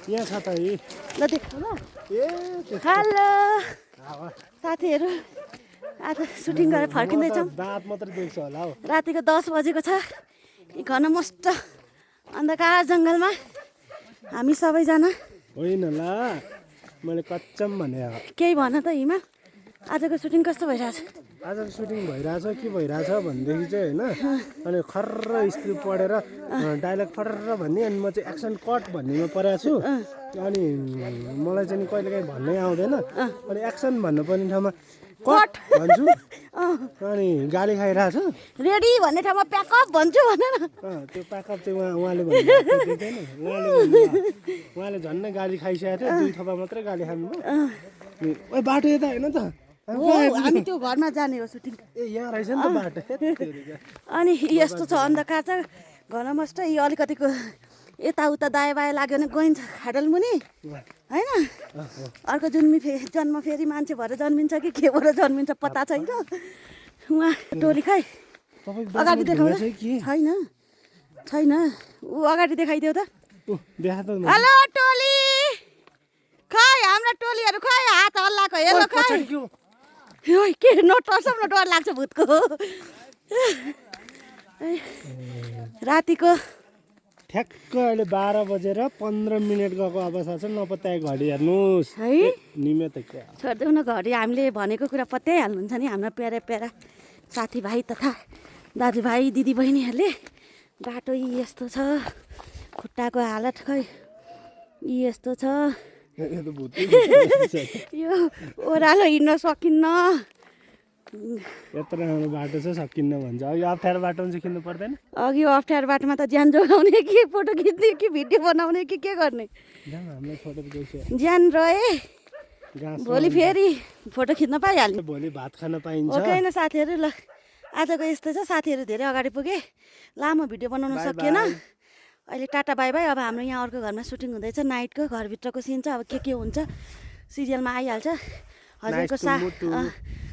यहाँ छ त यी ल देख्नु ल ए हेलो साथीहरू आज सुटिङ गरेर फर्किँदैछौँ दाँत मात्रै देख्छ होला हौ रातिको 10 बजेको छ यी घनमस्ट अन्धकार जङ्गलमा हामी सबैजना होइन ल मैले कच्चम भने केही भन त हिमा आजको सुटिङ कस्तो भइरहेछ आजको सुटिङ भइरहेछ के भइरहेछ भनेदेखि चाहिँ होइन अनि खर्र स्क्रिप्ट पढेर डाइलग फर्र भन्ने अनि म चाहिँ एक्सन कट भन्नेमा परेको छु अनि मलाई चाहिँ कहिलेकाहीँ भन्नै आउँदैन अनि एक्सन भन्नुपर्ने ठाउँमा कट भन्छु अनि गाली खाइरहेछ रेडी भन्ने ठाउँमा प्याकअप भन्छु भन न त्यो प्याकअप चाहिँ उहाँले उहाँले झन्नै गाली खाइसकेको थियो 2 थोपा मात्रै गाली खानु ओ बाटो यता होइन त हामी त्यो घरमा जाने हो सुटिङ ए यहाँ रहेछ नि त बाटो अनि यस्तो छ अन्धकार छ घनमस्ट यी अलिकतिको यताउता दायाँ बायाँ लाग्यो भने गइन्छ खाडल मुनि होइन अर्को जन्म फेरि मान्छे भएर जन्मिन्छ कि के भएर जन्मिन्छ पत्ता छैन उहाँ टोली खै अगाडि देखाउँदा छैन ऊ अगाडि देखाइदेऊ त हेलो टोली खै हाम्रो टोलीहरू खै हात हल्लाएको हेलो खै के नटर्सम न डर लाग्छ भूतको रातिको ठ्याक्क अहिले 12 बजेर 15 मिनट गएको अवस्था छ नपत्याए घडी हेर्नुहोस् है निमे त क्या छोडिदेऊ न घडी हामीले भनेको कुरा पत्याइहाल्नुहुन्छ नि हाम्रो प्यारा प्यारा साथीभाइ तथा दाजुभाइ दिदीबहिनीहरूले बाटो यी यस्तो छ खुट्टाको हालत खै यी यस्तो छ यो ओह्रालो हिँड्न सकिन्न यत्रो राम्रो बाटो छ सकिन्न भन्छ अघि अप्ठ्यारो बाटोमा चाहिँ किन्नु पर्दैन अघि अप्ठ्यारो बाटोमा त ज्यान जोगाउने कि फोटो खिच्ने कि भिडियो बनाउने कि के गर्ने ज्यान रहे भोलि फेरि फोटो खिच्न पाइहाल्ने भोलि भात खान पाइन्छ ओके न साथीहरू ल आजको यस्तो छ साथीहरू धेरै अगाडि पुगे लामो भिडियो बनाउन सकिएन अहिले टाटा बाई बाई अब हाम्रो यहाँ अर्को घरमा सुटिङ हुँदैछ नाइटको घरभित्रको सिन चाहिँ अब के हुन्छ सिरियलमा आइहाल्छ हजुरको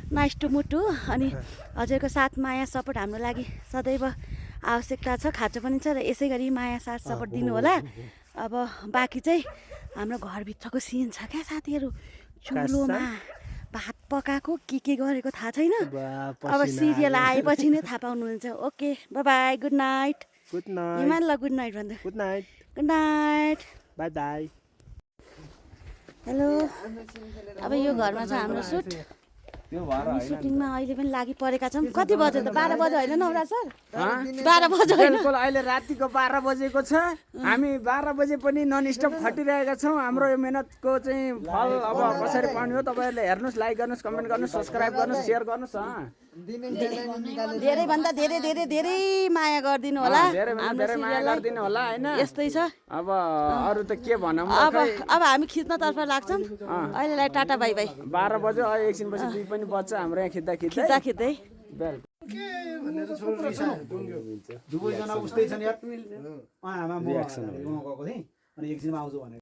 नाइस टु मुटु अनि हजुरको साथ माया सपोर्ट हाम्रो लागि सदैव आवश्यकता छ खाँचो पनि छ र यसै गरी माया साथ सपोर्ट दिनु होला अब बाँकी चाहिँ हाम्रो घरभित्रको सिन छ क्या साथीहरू चुलोमा भात पकाएको के गरेको थाहा छैन अब सिरियल आएपछि नै थाहा पाउनुहुन्छ okay by by good night हिमाल ल गुड नाइट भन्दा good night by bye hello अब यो घरमा छ हाम्रो सुट हामी सुटिङमा अहिले पनि लागि परेका छौँ कति बज्यो त 12 बजे होइन नौरा सर 12 बजे बिल्कुल अहिले रातिको 12 बजेको छ हामी 12 बजे पनि नन स्टप खटिरहेका छौँ हाम्रो यो मेहनतको चाहिँ फल अब कसरी पाउने हो तपाईँहरूले हेर्नुहोस् लाइक गर्नुहोस् कमेन्ट गर्नुहोस् सब्सक्राइब गर्नुहोस् सेयर गर्नुहोस् धेरै भन्दा धेरै माया गरिदिनु होला धेरै माया गरिदिनु होला हैन यस्तै छ अब अरु त के भनौँ अब हामी खिच्नतर्फ लाग्छौँ अहिलेलाई टाटा बाई बाई 12 बज्यो अहिले एकछिनपछि 2 पनि बज्छ हाम्रो यहाँ खिच्दै दुवैजना उस्तै छन् यार आमा म गएको थिएँ अनि एकछिनमा आउँछु भने